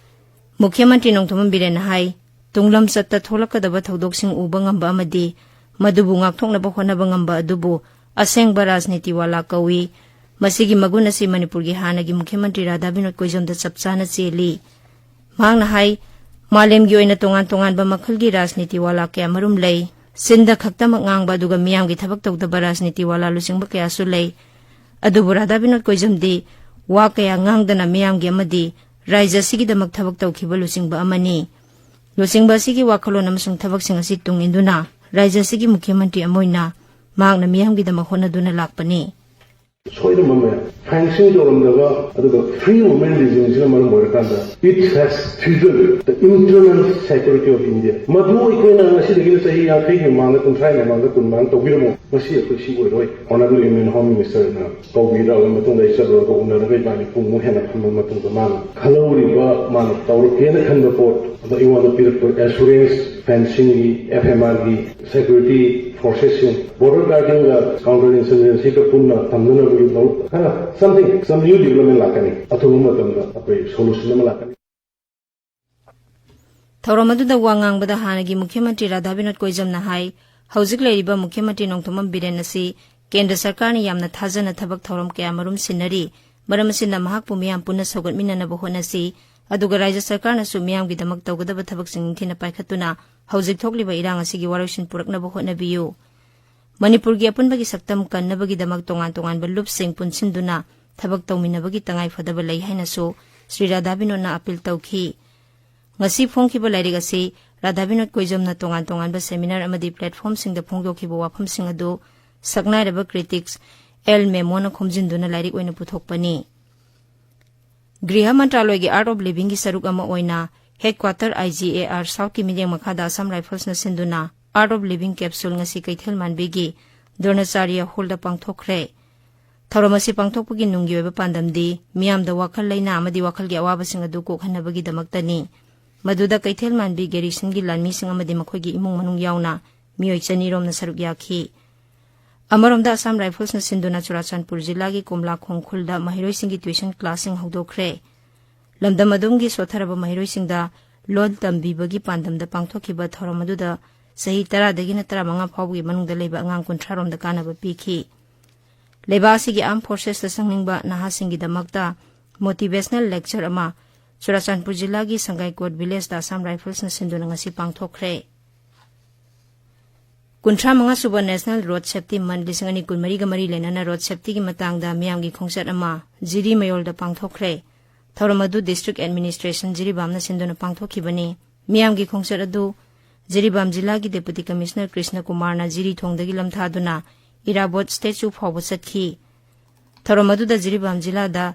ꯃꯨꯈ꯭ꯌ ꯃꯟꯇ꯭ꯔꯤ ꯅꯣꯡꯊꯣꯝꯕꯝ ꯕꯤꯔꯦꯟꯅ ꯍꯥꯏ, ꯇꯨꯡꯂꯝꯆꯠꯇ ꯊꯣꯛꯂꯛꯀꯗꯕ ꯊꯧꯗꯣꯛꯁꯤꯡ ꯎꯕ ꯉꯝꯕ ꯑꯃꯗꯤ ꯃꯗꯨꯕꯨ ꯉꯥꯛꯊꯣꯛꯅꯕ ꯍꯣꯠꯅꯕ ꯉꯝꯕ ꯑꯗꯨꯕꯨ ꯑꯁꯦꯡꯕ ꯔꯥꯖꯅꯤꯇꯤ ꯋꯥꯂꯥ ꯀꯧꯏ꯫ ꯃꯁꯤꯒꯤ ꯃꯒꯨꯟ ꯑꯁꯤ ꯃꯅꯤꯄꯨꯔꯒꯤ ꯍꯥꯟꯅꯒꯤ ꯃꯨꯈ꯭ꯌ ꯃꯟꯇ꯭ꯔꯤ ꯔꯥꯙꯥ ꯕꯤꯅꯣꯗ ꯀꯣꯏꯖꯝꯗ ꯆꯞ ꯆꯥꯅ ꯆꯦꯜꯂꯤ꯫ ꯃꯍꯥꯛꯅ ꯍꯥꯏ, ꯃꯥꯂꯦꯝꯒꯤ ꯑꯣꯏꯅ ꯇꯣꯉꯥꯟ ꯇꯣꯉꯥꯟꯕ ꯃꯈꯜꯒꯤ ꯔꯥꯖꯅꯤꯇꯤ ꯋꯥꯂꯥ ꯀꯌꯥꯃꯔꯨꯝ ꯂꯩ꯫ ꯆꯤꯟꯗ ꯈꯛꯇꯃꯛ ꯉꯥꯡꯕ ꯑꯗꯨꯒ ꯃꯤꯌꯥꯝꯒꯤ ꯊꯕꯛ ꯇꯧꯗꯕ ꯔꯥꯖꯅꯤꯇꯤ ꯋꯥꯂꯥ ꯂꯨꯆꯤꯡꯕ ꯀꯌꯥꯁꯨ ꯂꯩ꯫ ꯑꯗꯨꯕꯨ ꯔꯥꯙꯥ ꯕꯤꯅꯣꯗ ꯀꯣꯏꯖꯝꯗꯤ ꯋꯥ ꯀꯌꯥ ꯉꯥꯡꯗꯅ ꯃꯤꯌꯥꯝꯒꯤ ꯑꯃꯗꯤ ꯔꯥꯏꯖ ꯑꯁꯤꯒꯤꯗꯃꯛ ꯊꯕꯛ ꯇꯧꯈꯤꯕ ꯂꯨꯆꯤꯡꯕ ꯑꯃꯅꯤ꯫ ꯂꯨꯆꯤꯡꯕ ꯑꯁꯤꯒꯤ ꯋꯥꯈꯜꯂꯣꯟ ꯑꯃꯁꯨꯡ ꯊꯕꯛꯁꯤꯡ ꯑꯁꯤ ꯇꯨꯡ ꯏꯟꯗꯨꯅ ꯔꯥꯏꯖ ꯑꯁꯤꯒꯤ ꯃꯨꯈ꯭ꯌ ꯃꯟꯇ꯭ꯔꯤ ꯑꯃ ꯑꯣꯏꯅ ꯃꯍꯥꯛꯅ ꯃꯤꯌꯥꯝꯒꯤꯗꯃꯛ ꯍꯣꯠꯅꯗꯨꯅ ꯂꯥꯛꯄꯅꯤ꯫ ꯁꯣꯏꯗꯅꯃꯛꯅꯦ, ꯐꯦꯟꯁꯤꯡ ꯇꯧꯔꯝꯗꯕ ꯑꯗꯨꯒ ꯐ꯭ꯔꯤ ꯃꯨꯚꯃꯦꯟ ꯔꯤꯖꯟꯁꯤꯅ ꯃꯔꯝ ꯑꯣꯏꯔꯀꯥꯟꯗ it has threatened the internal security of India. ꯃꯗꯨ ꯑꯩꯈꯣꯏꯅ ꯉꯁꯤꯗꯒꯤꯅ ꯆꯍꯤ ꯌꯥꯡꯈꯩꯒꯤ ꯃꯃꯥꯡꯗ, ꯀꯨꯟꯊ꯭ꯔꯥꯒꯤ ꯃꯃꯥꯡꯗ, ꯀꯨꯟ ꯃꯃꯥꯡꯗ ꯇꯧꯕꯤꯔꯝꯃꯣ, ꯉꯁꯤ ꯑꯩꯈꯣꯏ ꯁꯤ ꯑꯣꯏꯔꯣꯏ꯫ Honorable Union Home Minister ꯅ ꯀꯧꯕꯤꯔꯛꯑꯕ ꯃꯇꯨꯡꯗ ꯑꯩ ꯆꯠꯂꯨꯔꯒ ꯎꯅꯔꯒ ꯏꯕꯥꯅꯤ ꯄꯨꯡꯃꯨꯛ ꯍꯦꯟꯅ ꯐꯝꯕ ꯃꯇꯨꯡꯗ ꯃꯥꯅ ꯈꯜꯍꯧꯔꯤꯕ, ꯃꯥꯅ ꯇꯧꯔꯛꯀꯦꯅ ꯈꯟꯕ ꯄꯣꯠ ꯑꯗꯣ ꯑꯩꯉꯣꯟꯗ ꯄꯤꯔꯛꯄ ꯑꯦꯁꯨꯔꯦꯟꯁ, ꯐꯦꯟꯁꯤꯡꯒꯤ, ꯑꯦꯐ ꯑꯦꯝ ꯑꯥꯔꯒꯤ, ꯁꯦꯀ꯭ꯌꯨꯔꯤꯇꯤ ꯐꯣꯔꯁꯦꯁꯁꯤꯡ, ꯕꯣꯔꯗꯔ ꯒꯥꯔꯗꯤꯡꯒ ꯀꯥꯎꯟꯇꯔ ꯏꯟꯁꯔꯖꯦꯟꯁꯤꯒ ꯄꯨꯟꯅ ꯊꯝꯅꯅꯕꯒꯤ ꯂꯧ-, ꯈꯔ something, some new development ꯂꯥꯛꯀꯅꯤ꯫ ꯑꯊꯨꯕ ꯃꯇꯝꯗ ꯑꯩꯈꯣꯏ ꯁꯣꯂꯨꯁꯟ ꯑꯃ ꯂꯥꯛꯀꯅꯤ꯫ ꯊꯧꯔꯝ ꯑꯗꯨꯗ ꯋꯥ ꯉꯥꯡꯕꯗ ꯍꯥꯟꯅꯒꯤ ꯃꯨꯈ꯭ꯌ ꯃꯟꯇ꯭ꯔꯤ ꯔꯥꯙꯥ ꯕꯤꯅꯣꯗ ꯀꯣꯏꯖꯝꯅ ꯍꯥꯏ, ꯍꯧꯖꯤꯛ ꯂꯩꯔꯤꯕ ꯃꯨꯈ꯭ꯌ ꯃꯟꯇ꯭ꯔꯤ ꯅꯣꯡꯊꯣꯝꯕꯝ ꯕꯤꯔꯦꯟ ꯑꯁꯤ ꯀꯦꯟꯗ꯭ꯔ ꯁꯔꯀꯥꯔꯅ ꯌꯥꯝꯅ ꯊꯥꯖꯅ ꯊꯕꯛ ꯊꯧꯔꯝ ꯀꯌꯥ ꯃꯔꯨꯝ ꯁꯤꯟꯅꯔꯤ꯫ ꯃꯔꯝ ꯑꯁꯤꯅ ꯃꯍꯥꯛꯄꯨ ꯃꯤꯌꯥꯝ ꯄꯨꯟꯅ ꯁꯧꯒꯠꯃꯤꯟꯅꯅꯕ ꯍꯣꯠꯅꯁꯤ, ꯑꯗꯨꯒ ꯔꯥꯏꯖ꯭ꯌ ꯁꯔꯀꯥꯔꯅꯁꯨ ꯃꯤꯌꯥꯝꯒꯤꯗꯃꯛ ꯇꯧꯒꯗꯕ ꯊꯕꯛꯁꯤꯡ ꯅꯤꯡꯊꯤꯅ ꯄꯥꯏꯈꯠꯇꯨꯅ ꯍꯧꯖꯤꯛ ꯊꯣꯛꯂꯤꯕ ꯏꯔꯥꯡ ꯑꯁꯤꯒꯤ ꯋꯥꯔꯣꯏꯁꯤꯟ ꯄꯨꯔꯛꯅꯕ ꯍꯣꯠꯅꯕꯤꯌꯨ꯫ ꯃꯅꯤꯄꯨꯔꯒꯤ ꯑꯄꯨꯟꯕꯒꯤ ꯁꯛꯇꯝ ꯀꯟꯅꯕꯒꯤꯗꯃꯛ ꯇꯣꯉꯥꯟ ꯇꯣꯉꯥꯟꯕ ꯂꯨꯞꯁꯤꯡ ꯄꯨꯟꯁꯤꯟꯗꯨꯅ ꯊꯕꯛ ꯇꯧꯃꯤꯟꯅꯕꯒꯤ ꯇꯉꯥꯏ ꯐꯗꯕ ꯂꯩ ꯍꯥꯏꯅꯁꯨ ꯁ꯭ꯔꯤ ꯔꯥꯙꯥ ꯕꯤꯅꯣꯗꯅ ꯑꯄꯤꯜ ꯇꯧꯈꯤ꯫ ꯉꯁꯤ ꯐꯣꯡꯈꯤꯕ ꯂꯥꯏꯔꯤꯛ ꯑꯁꯤ ꯔꯥꯙꯥ ꯕꯤꯅꯣꯗ ꯀꯣꯏꯖꯝꯅ ꯇꯣꯉꯥꯟ ꯇꯣꯉꯥꯟꯕ ꯁꯦꯃꯤꯅꯥꯔ ꯑꯃꯗꯤ ꯄ꯭ꯂꯦꯠꯐꯣꯔꯝꯁꯤꯡꯗ ꯐꯣꯡꯗꯣꯛꯈꯤꯕ ꯋꯥꯐꯝꯁꯤꯡ ꯑꯗꯨ ꯁꯛꯅꯥꯏꯔꯕ ꯀ꯭ꯔꯤꯇꯤꯛꯁ ꯑꯦꯜ ꯃꯦꯃꯣꯅ ꯈꯣꯝꯖꯤꯟꯗꯨꯅ ꯂꯥꯏꯔꯤꯛ ꯑꯣꯏꯅ ꯄꯨꯊꯣꯛꯄꯅꯤ꯫ ꯒ꯭ꯔꯤꯍ ꯃꯟꯇ꯭ꯔꯥꯂꯣꯏꯒꯤ ꯑꯥꯔꯠ ꯑꯣꯐ ꯂꯤꯚꯤꯡꯒꯤ ꯁꯔꯨꯛ ꯑꯃ ꯑꯣꯏꯅ headquarter I G A R ꯁꯥꯎꯠꯀꯤ ꯃꯤꯠꯌꯦꯡ ꯃꯈꯥꯗ ꯑꯁꯥꯝ ꯔꯥꯏꯐꯜꯁꯅ ꯁꯤꯟꯗꯨꯅ ꯑꯥꯔꯠ ꯑꯣꯐ ꯂꯤꯚꯤꯡ ꯀꯦꯞꯁꯨꯜ ꯉꯁꯤ ꯀꯩꯊꯦꯜ ꯃꯥꯟꯕꯤꯒꯤ ꯗ꯭ꯔꯣꯅꯥꯆꯥꯔꯤꯌꯥ ꯍꯣꯜꯗ ꯄꯥꯡꯊꯣꯛꯈ꯭ꯔꯦ꯫ ꯊꯧꯔꯝ ꯑꯁꯤ ꯄꯥꯡꯊꯣꯛꯄꯒꯤ ꯅꯨꯡꯒꯤ ꯑꯣꯏꯕ ꯄꯥꯟꯗꯝꯗꯤ ꯃꯤꯌꯥꯝꯗ ꯋꯥꯈꯜ ꯂꯩꯅꯥ ꯑꯃꯗꯤ ꯋꯥꯈꯜꯒꯤ ꯑꯋꯥꯕꯁꯤꯡ ꯑꯗꯨ ꯀꯣꯛꯍꯟꯅꯕꯒꯤꯗꯃꯛꯇꯅꯤ꯫ ꯃꯗꯨꯗ ꯀꯩꯊꯦꯜ ꯃꯥꯟꯕꯤ ꯒꯦꯔꯤꯁꯟꯒꯤ ꯂꯥꯟꯃꯤꯁꯤꯡ ꯑꯃꯗꯤ ꯃꯈꯣꯏꯒꯤ ꯏꯃꯨꯡ ꯃꯅꯨꯡ ꯌꯥꯎꯅ ꯃꯤꯑꯣꯏ ꯆꯅꯤ ꯔꯣꯝꯅ ꯁꯔꯨꯛ ꯌꯥꯈꯤ꯫ ꯑꯃꯔꯣꯝꯗ, ꯑꯁꯥꯝ ꯔꯥꯏꯐꯜꯁꯅ ꯁꯤꯟꯗꯨꯅ ꯆꯨꯔꯥꯆꯥꯟꯄꯨꯔ ꯖꯤꯂꯥꯒꯤ ꯀꯣꯝꯂꯥꯈꯣꯡ ꯈꯨꯜꯗ ꯃꯍꯩꯔꯣꯏꯁꯤꯡꯒꯤ tuition classꯁꯤꯡ ꯍꯧꯗꯣꯛꯈ꯭ꯔꯦ꯫ ꯂꯝꯗꯝ ꯑꯗꯨꯝꯒꯤ ꯁꯣꯠꯊꯔꯕ ꯃꯍꯩꯔꯣꯏꯁꯤꯡꯗ ꯂꯣꯟ ꯇꯝꯕꯤꯕꯒꯤ ꯄꯥꯟꯗꯝꯗ ꯄꯥꯡꯊꯣꯛꯈꯤꯕ ꯊꯧꯔꯝ ꯑꯗꯨꯗ ꯆꯍꯤ ꯇꯔꯥꯗꯒꯤꯅ ꯇꯔꯥꯃꯉꯥ ꯐꯥꯎꯕꯒꯤ ꯃꯅꯨꯡꯗ ꯂꯩꯕ ꯑꯉꯥꯡ ꯀꯨꯟꯊ꯭ꯔꯥ ꯔꯣꯝꯗ ꯀꯥꯟꯅꯕ ꯄꯤꯈꯤ꯫ ꯂꯩꯕꯥꯛ ꯑꯁꯤꯒꯤ armed forcesꯇ ꯆꯪꯅꯤꯡꯕ ꯅꯍꯥꯁꯤꯡꯒꯤꯗꯃꯛꯇ motivational lecture ꯑꯃ ꯆꯨꯔꯥꯆꯥꯟꯄꯨꯔ ꯖꯤꯂꯥꯒꯤ ꯁꯪꯒꯥꯏꯀꯣꯠ villageꯇ ꯑꯁꯥꯝ ꯔꯥꯏꯐꯜꯁꯅ ꯁꯤꯟꯗꯨꯅ ꯉꯁꯤ ꯄꯥꯡꯊꯣꯛꯈ꯭ꯔꯦ꯫ ꯀꯨꯟꯊ꯭ꯔꯥ ꯃꯉꯥ ꯁꯨꯕ National Road Safety Month ꯂꯤꯁꯤꯡ ꯑꯅꯤ ꯀꯨꯟꯃꯔꯤꯒ ꯃꯔꯤ ꯂꯩꯅꯅ road safetyꯒꯤ ꯃꯇꯥꯡꯗ ꯃꯤꯌꯥꯝꯒꯤ ꯈꯣꯡꯆꯠ ꯑꯃ ꯖꯤꯔꯤ ꯃꯌꯣꯜꯗ ꯄꯥꯡꯊꯣꯛꯈ꯭ꯔꯦ꯫ ꯊꯧꯔꯝ ꯑꯗꯨ District Administration ꯖꯤꯔꯤꯕꯥꯝꯅ ꯁꯤꯟꯗꯨꯅ ꯄꯥꯡꯊꯣꯛꯈꯤꯕꯅꯤ꯫ ꯃꯤꯌꯥꯝꯒꯤ ꯈꯣꯡꯆꯠ ꯑꯗꯨ ꯖꯤꯔꯤꯕꯥꯝ ꯖꯤꯂꯥꯒꯤ Deputy Commissioner ꯀ꯭ꯔꯤꯁꯅ ꯀꯨꯃꯥꯔꯅ ꯖꯤꯔꯤ ꯊꯣꯡꯗꯒꯤ ꯂꯝꯊꯥꯗꯨꯅ ꯏꯔꯥꯕꯣꯠ statue ꯐꯥꯎꯕ ꯆꯠꯈꯤ꯫ ꯊꯧꯔꯝ ꯑꯗꯨꯗ ꯖꯤꯔꯤꯕꯥꯝ ꯖꯤꯂꯥꯗ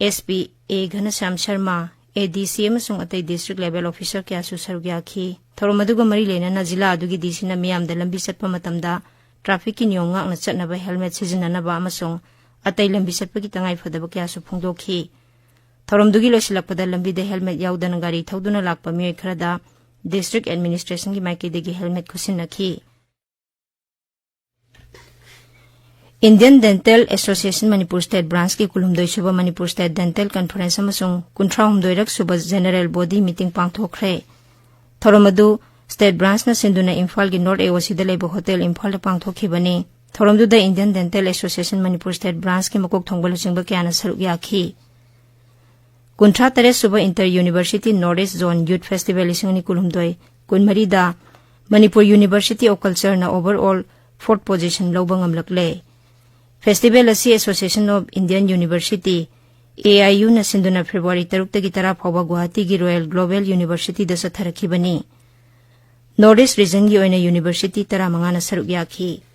SP A ꯘꯅꯁ꯭ꯌꯥꯝ ꯁꯔꯃ, ADC ꯑꯃꯁꯨꯡ ꯑꯇꯩ district level officer ꯀꯌꯥꯁꯨ ꯁꯔꯨꯛ ꯌꯥꯈꯤ꯫ ꯊꯧꯔꯝ ꯑꯗꯨꯒ ꯃꯔꯤ ꯂꯩꯅꯅ ꯖꯤꯂꯥ ꯑꯗꯨꯒꯤ DCꯅ ꯃꯤꯌꯥꯝꯗ ꯂꯝꯕꯤ ꯆꯠꯄ ꯃꯇꯝꯗ trafficꯀꯤ ꯅꯤꯌꯣꯝ ꯉꯥꯛꯅ ꯆꯠꯅꯕ helmet ꯁꯤꯖꯤꯟꯅꯅꯕ ꯑꯃꯁꯨꯡ ꯑꯇꯩ ꯂꯝꯕꯤ ꯆꯠꯄꯒꯤ ꯇꯉꯥꯏꯐꯗꯕ ꯀꯌꯥꯁꯨ ꯐꯣꯡꯗꯣꯛꯈꯤ꯫ ꯊꯧꯔꯝꯗꯨꯒꯤ ꯂꯣꯏꯁꯤꯜꯂꯛꯄꯗ ꯂꯝꯕꯤꯗ helmet ꯌꯥꯎꯗꯅ ꯒꯥꯔꯤ ꯊꯧꯗꯨꯅ ꯂꯥꯛꯄ ꯃꯤꯑꯣꯏ ꯈꯔꯗ District Administrationꯒꯤ ꯃꯥꯏꯀꯩꯗꯒꯤ helmet ꯈꯨꯠꯁꯤꯟꯅꯈꯤ꯫ Indian Dental Association Manipur State Branchꯀꯤ ꯀꯨꯟꯍꯨꯝꯗꯣꯏ ꯁꯨꯕ Manipur State Dental Conference ꯑꯃꯁꯨꯡ ꯀꯨꯟꯊ꯭ꯔꯥ ꯍꯨꯝꯗꯣꯏꯔꯛ ꯁꯨꯕ General Body Meeting ꯄꯥꯡꯊꯣꯛꯈ꯭ꯔꯦ꯫ ꯊꯧꯔꯝ ꯑꯗꯨ State Branchꯅ ꯁꯤꯟꯗꯨꯅ ꯏꯝꯐꯥꯜꯒꯤ North AOCꯗ ꯂꯩꯕ Hotel ꯏꯝꯐꯥꯜꯗ ꯄꯥꯡꯊꯣꯛꯈꯤꯕꯅꯤ꯫ ꯊꯧꯔꯝꯗꯨꯗ Indian Dental Association Manipur State Branchꯀꯤ ꯃꯀꯣꯛ ꯊꯣꯡꯕ ꯂꯨꯆꯤꯡꯕ ꯀꯌꯥꯅ ꯁꯔꯨꯛ ꯌꯥꯈꯤ꯫ ꯀꯨꯟꯊ꯭ꯔꯥ ꯇꯔꯦꯠ ꯁꯨꯕ Inter University North East Zone Youth Festival ꯂꯤꯁꯤꯡ ꯑꯅꯤ ꯀꯨꯟꯍꯨꯝꯗꯣꯏ ꯀꯨꯟꯃꯔꯤꯗ Manipur University of Cultureꯅ overall fourth position ꯂꯧꯕ ꯉꯝꯂꯛꯂꯦ꯫ Festival ꯑꯁꯤ Association of Indian University, AIUꯅ ꯁꯤꯟꯗꯨꯅ February ꯇꯔꯨꯛꯇꯒꯤ ꯇꯔꯥ ꯐꯥꯎꯕ ꯒꯨꯋꯥꯍꯥꯇꯤꯒꯤ Royal Global Universityꯗ ꯆꯠꯊꯔꯛꯈꯤꯕꯅꯤ꯫ North East Regionꯒꯤ ꯑꯣꯏꯅ university ꯇꯔꯥꯃꯉꯥꯅ ꯁꯔꯨꯛ ꯌꯥꯈꯤ꯫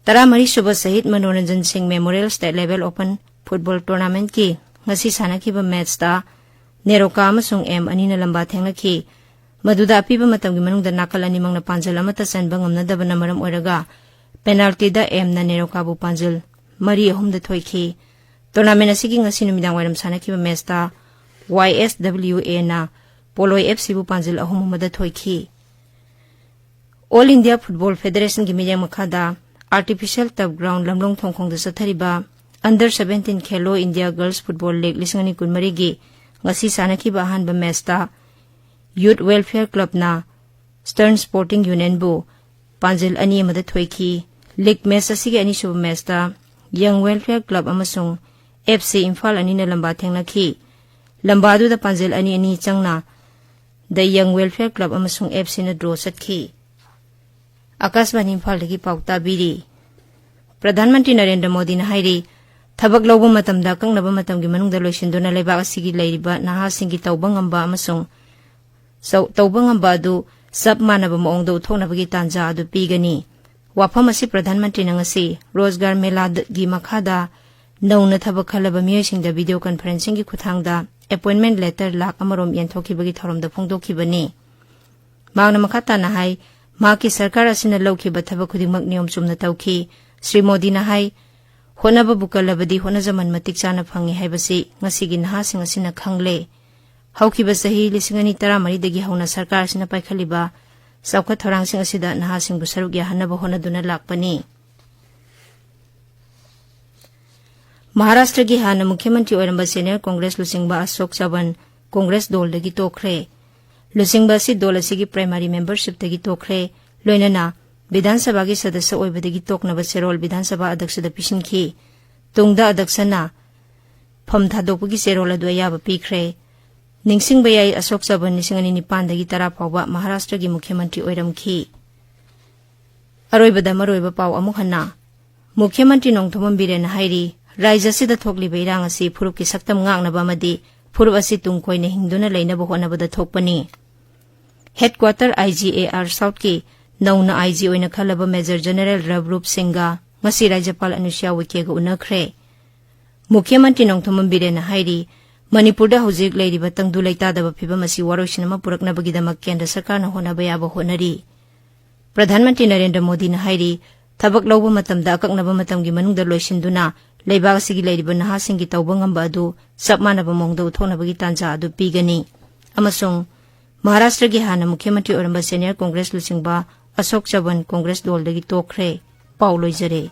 ꯇꯔꯥꯃꯔꯤ ꯁꯨꯕ ꯁꯍꯤꯗ ꯃꯅꯣꯔꯟꯖꯟ ꯁꯤꯡ Memorial State Level Open Football Tournamentꯀꯤ ꯉꯁꯤ ꯁꯥꯟꯅꯈꯤꯕ matchꯇ ꯅꯦꯔꯣꯀꯥ ꯑꯃꯁꯨꯡ ꯑꯦꯝ ꯑꯅꯤꯅ ꯂꯝꯕꯥ ꯊꯦꯡꯅꯈꯤ꯫ ꯃꯗꯨꯗ ꯑꯄꯤꯕ ꯃꯇꯝꯒꯤ ꯃꯅꯨꯡꯗ ꯅꯥꯀꯜ ꯑꯅꯤꯃꯛꯅ ꯄꯥꯟꯖꯜ ꯑꯃꯠꯇ ꯆꯟꯕ ꯉꯝꯅꯗꯕꯅ ꯃꯔꯝ ꯑꯣꯏꯔꯒ penaltyꯗ ꯑꯦꯝꯅ ꯅꯦꯔꯣꯀꯥꯕꯨ ꯄꯥꯟꯖꯜ ꯃꯔꯤ ꯑꯍꯨꯝꯗ ꯊꯣꯏꯈꯤ꯫ Tournament ꯑꯁꯤꯒꯤ ꯉꯁꯤ ꯅꯨꯃꯤꯗꯥꯡ ꯋꯥꯏꯔꯝ ꯁꯥꯟꯅꯈꯤꯕ matchꯇ YSWAꯅ ꯄꯣꯂꯣꯏ FCꯕꯨ ꯄꯥꯟꯖꯜ ꯑꯍꯨꯝ ꯑꯃꯗ ꯊꯣꯏꯈꯤ꯫ All India Football Federationꯒꯤ ꯃꯤꯠꯌꯦꯡ ꯃꯈꯥꯗ Artificial Turf Ground ꯂꯝꯂꯣꯡ ꯊꯣꯡꯈꯣꯡꯗ ꯆꯠꯊꯔꯤꯕ Under seventeen Khelo India Girls Football League ꯂꯤꯁꯤꯡ ꯑꯅꯤ ꯀꯨꯟꯃꯔꯤꯒꯤ ꯉꯁꯤ ꯁꯥꯟꯅꯈꯤꯕ ꯑꯍꯥꯟꯕ ꯃꯦꯆꯇ Youth Welfare Clubꯅ Stern Sporting Unionꯕꯨ ꯄꯥꯟꯖꯤꯜ ꯑꯅꯤ ꯑꯃꯗ ꯊꯣꯏꯈꯤ꯫ ꯂꯤꯒ ꯃꯦꯆ ꯑꯁꯤꯒꯤ ꯑꯅꯤꯁꯨꯕ ꯃꯦꯆꯇ Young Welfare Club ꯑꯃꯁꯨꯡ ꯑꯦꯐ ꯁꯤ ꯏꯝꯐꯥꯜ ꯑꯅꯤꯅ ꯂꯝꯕꯥ ꯊꯦꯡꯅꯈꯤ꯫ ꯂꯝꯕꯥꯗꯨꯗ ꯄꯥꯟꯖꯤꯜ ꯑꯅꯤ ꯑꯅꯤ ꯆꯪꯅ The Young Welfare Club ꯑꯃꯁꯨꯡ ꯑꯦꯐ ꯁꯤꯅ ꯗ꯭ꯔꯣ ꯆꯠꯈꯤ꯫ ꯑꯀꯥꯁꯕꯥꯅꯤ ꯏꯝꯐꯥꯜꯗꯒꯤ ꯄꯥꯎ ꯇꯥꯕꯤꯔꯤ꯫ ꯄ꯭ꯔꯙꯥꯟ ꯃꯟꯇ꯭ꯔꯤ ꯅꯔꯦꯟꯗ꯭ꯔ ꯃꯣꯗꯤꯅ ꯍꯥꯏꯔꯤ, ꯊꯕꯛ ꯂꯧꯕ ꯃꯇꯝꯗ ꯑꯀꯛꯅꯕ ꯃꯇꯝꯒꯤ ꯃꯅꯨꯡꯗ ꯂꯣꯏꯁꯤꯟꯗꯨꯅ ꯂꯩꯕꯥꯛ ꯑꯁꯤꯒꯤ ꯂꯩꯔꯤꯕ ꯅꯍꯥꯁꯤꯡꯒꯤ ꯇꯧꯕ ꯉꯝꯕ ꯑꯃꯁꯨꯡ ꯆꯧ-, ꯇꯧꯕ ꯉꯝꯕ ꯑꯗꯨ ꯆꯞ ꯃꯥꯟꯅꯕ ꯃꯑꯣꯡꯗ ꯎꯠꯊꯣꯛꯅꯕꯒꯤ ꯇꯥꯟꯖꯥ ꯑꯗꯨ ꯄꯤꯒꯅꯤ꯫ ꯋꯥꯐꯝ ꯑꯁꯤ ꯄ꯭ꯔꯙꯥꯟ ꯃꯟꯇ꯭ꯔꯤꯅ ꯉꯁꯤ ꯔꯣꯖꯒꯥꯔ ꯃꯦꯂꯥꯒꯤ ꯃꯈꯥꯗ ꯅꯧꯅ ꯊꯕꯛ ꯈꯜꯂꯕ ꯃꯤꯑꯣꯏꯁꯤꯡꯗ video conferencingꯒꯤ ꯈꯨꯠꯊꯥꯡꯗ appointment letter ꯂꯥꯈ ꯑꯃꯔꯣꯝ ꯌꯦꯟꯊꯣꯛꯈꯤꯕꯒꯤ ꯊꯧꯔꯝꯗ ꯐꯣꯡꯗꯣꯛꯈꯤꯕꯅꯤ꯫ ꯃꯍꯥꯛꯅ ꯃꯈꯥ ꯇꯥꯅ ꯍꯥꯏ, ꯃꯍꯥꯛꯀꯤ ꯁꯔꯀꯥꯔ ꯑꯁꯤꯅ ꯂꯧꯈꯤꯕ ꯊꯕꯛ ꯈꯨꯗꯤꯡꯃꯛ ꯅꯤꯌꯣꯝ ꯆꯨꯝꯅ ꯇꯧꯈꯤ꯫ ꯁ꯭ꯔꯤ ꯃꯣꯗꯤꯅ ꯍꯥꯏ, ꯍꯣꯠꯅꯕꯕꯨ ꯀꯜꯂꯕꯗꯤ ꯍꯣꯠꯅꯖꯃꯟ ꯃꯇꯤꯛ ꯆꯥꯅ ꯐꯪꯏ ꯍꯥꯏꯕꯁꯤ ꯉꯁꯤꯒꯤ ꯅꯍꯥꯁꯤꯡ ꯑꯁꯤꯅ ꯈꯪꯂꯦ꯫ ꯍꯧꯈꯤꯕ ꯆꯍꯤ ꯂꯤꯁꯤꯡ ꯑꯅꯤ ꯇꯔꯥꯃꯔꯤꯗꯒꯤ ꯍꯧꯅ ꯁꯔꯀꯥꯔ ꯑꯁꯤꯅ ꯄꯥꯏꯈꯠꯂꯤꯕ ꯆꯥꯎꯈꯠ ꯊꯧꯔꯥꯡꯁꯤꯡ ꯑꯁꯤꯗ ꯅꯍꯥꯁꯤꯡꯕꯨ ꯁꯔꯨꯛ ꯌꯥꯍꯟꯅꯕ ꯍꯣꯠꯅꯗꯨꯅ ꯂꯥꯛꯄꯅꯤ꯫ ꯃꯍꯥꯔꯥꯁꯇ꯭ꯔꯒꯤ ꯍꯥꯟꯅ ꯃꯨꯈ꯭ꯌ ꯃꯟꯇ꯭ꯔꯤ ꯑꯣꯏꯔꯝꯕ senior Congress ꯂꯨꯆꯤꯡꯕ ꯑꯁꯣꯛ ꯆꯕꯟ Congress ꯗꯣꯜꯗꯒꯤ ꯇꯣꯛꯈ꯭ꯔꯦ꯫ ꯂꯨꯆꯤꯡꯕ ꯑꯁꯤ ꯗꯣꯜ ꯑꯁꯤꯒꯤ primary membershipꯇꯒꯤ ꯇꯣꯛꯈ꯭ꯔꯦ, ꯂꯣꯏꯅꯅ ꯕꯤꯙꯥꯟ ꯁꯚꯥꯒꯤ ꯁꯗꯁ꯭ꯌ ꯑꯣꯏꯕꯗꯒꯤ ꯇꯣꯛꯅꯕ ꯆꯦꯔꯣꯜ ꯕꯤꯙꯥꯟ ꯁꯚꯥ ꯑꯗ꯭ꯌꯛꯁꯗ ꯄꯤꯁꯤꯟꯈꯤ꯫ ꯇꯨꯡꯗ ꯑꯗ꯭ꯌꯛꯁꯅ ꯐꯝ ꯊꯥꯗꯣꯛꯄꯒꯤ ꯆꯦꯔꯣꯜ ꯑꯗꯨ ꯑꯌꯥꯕ ꯄꯤꯈ꯭ꯔꯦ꯫ ꯅꯤꯡꯁꯤꯡꯕ ꯌꯥꯏ, ꯑꯁꯣꯛ ꯆꯕꯟ ꯂꯤꯁꯤꯡ ꯑꯅꯤ ꯅꯤꯄꯥꯟꯗꯒꯤ ꯇꯔꯥ ꯐꯥꯎꯕ ꯃꯍꯥꯔꯥꯁꯇ꯭ꯔꯒꯤ ꯃꯨꯈ꯭ꯌ ꯃꯟꯇ꯭ꯔꯤ ꯑꯣꯏꯔꯝꯈꯤ꯫ ꯑꯔꯣꯏꯕꯗ ꯃꯔꯨꯑꯣꯏꯕ ꯄꯥꯎ ꯑꯃꯨꯛ ꯍꯟꯅ꯫ ꯃꯨꯈ꯭ꯌ ꯃꯟꯇ꯭ꯔꯤ ꯅꯣꯡꯊꯣꯝꯕꯝ ꯕꯤꯔꯦꯟꯅ ꯍꯥꯏꯔꯤ, ꯔꯥꯖ꯭ꯌ ꯑꯁꯤꯗ ꯊꯣꯛꯂꯤꯕ ꯏꯔꯥꯡ ꯑꯁꯤ ꯐꯨꯔꯨꯞꯀꯤ ꯁꯛꯇꯝ ꯉꯥꯛꯅꯕ ꯑꯃꯗꯤ ꯐꯨꯔꯨꯞ ꯑꯁꯤ ꯇꯨꯡ ꯀꯣꯏꯅ ꯍꯤꯡꯗꯨꯅ ꯂꯩꯅꯕ ꯍꯣꯠꯅꯕꯗ ꯊꯣꯛꯄꯅꯤ꯫ Headquarter I G A R Southꯀꯤ ꯅꯧꯅ I G ꯑꯣꯏꯅ ꯈꯜꯂꯕ Major General ꯔꯕ ꯔꯨꯞ ꯁꯤꯡꯒ ꯉꯁꯤ ꯔꯥꯖ꯭ꯌꯄꯥꯜ ꯑꯅꯨꯁ꯭ꯌꯥ ꯎꯏꯀꯦꯒ ꯎꯅꯈ꯭ꯔꯦ꯫ ꯃꯨꯈ꯭ꯌ ꯃꯟꯇ꯭ꯔꯤ ꯅꯣꯡꯊꯣꯝꯕꯝ ꯕꯤꯔꯦꯟꯅ ꯍꯥꯏꯔꯤ, ꯃꯅꯤꯄꯨꯔꯗ ꯍꯧꯖꯤꯛ ꯂꯩꯔꯤꯕ ꯇꯪꯗꯨ ꯂꯩꯇꯥꯗꯕ ꯐꯤꯚꯝ ꯑꯁꯤ ꯋꯥꯔꯣꯏꯁꯤꯟ ꯑꯃ ꯄꯨꯔꯛꯅꯕꯒꯤꯗꯃꯛ ꯀꯦꯟꯗ꯭ꯔ ꯁꯔꯀꯥꯔꯅ ꯍꯣꯠꯅꯕ ꯌꯥꯕ ꯍꯣꯠꯅꯔꯤ꯫ ꯄ꯭ꯔꯙꯥꯟ ꯃꯟꯇ꯭ꯔꯤ ꯅꯔꯦꯟꯗ꯭ꯔ ꯃꯣꯗꯤꯅ ꯍꯥꯏꯔꯤ, ꯊꯕꯛ ꯂꯧꯕ ꯃꯇꯝꯗ ꯑꯀꯛꯅꯕ ꯃꯇꯝꯒꯤ ꯃꯅꯨꯡꯗ ꯂꯣꯏꯁꯤꯟꯗꯨꯅ ꯂꯩꯕꯥꯛ ꯑꯁꯤꯒꯤ ꯂꯩꯔꯤꯕ ꯅꯍꯥꯁꯤꯡꯒꯤ ꯇꯧꯕ ꯉꯝꯕ ꯑꯗꯨ ꯆꯞ ꯃꯥꯟꯅꯕ ꯃꯑꯣꯡꯗ ꯎꯠꯊꯣꯛꯅꯕꯒꯤ ꯇꯥꯟꯖꯥ ꯑꯗꯨ ꯄꯤꯒꯅꯤ ꯑꯃꯁꯨꯡ ꯃꯍꯥꯔꯥꯁꯇ꯭ꯔꯒꯤ ꯍꯥꯟꯅ ꯃꯨꯈ꯭ꯌ ꯃꯟꯇ꯭ꯔꯤ ꯑꯣꯏꯔꯝꯕ senior Congress ꯂꯨꯆꯤꯡꯕ ꯑꯁꯣꯛ ꯆꯕꯟ ꯀꯣꯡꯒ꯭ꯔꯦꯁ ꯗꯣꯜꯗꯒꯤ ꯇꯣꯛꯈ꯭ꯔꯦ꯫ ꯄꯥꯎ ꯂꯣꯏꯖꯔꯦ꯫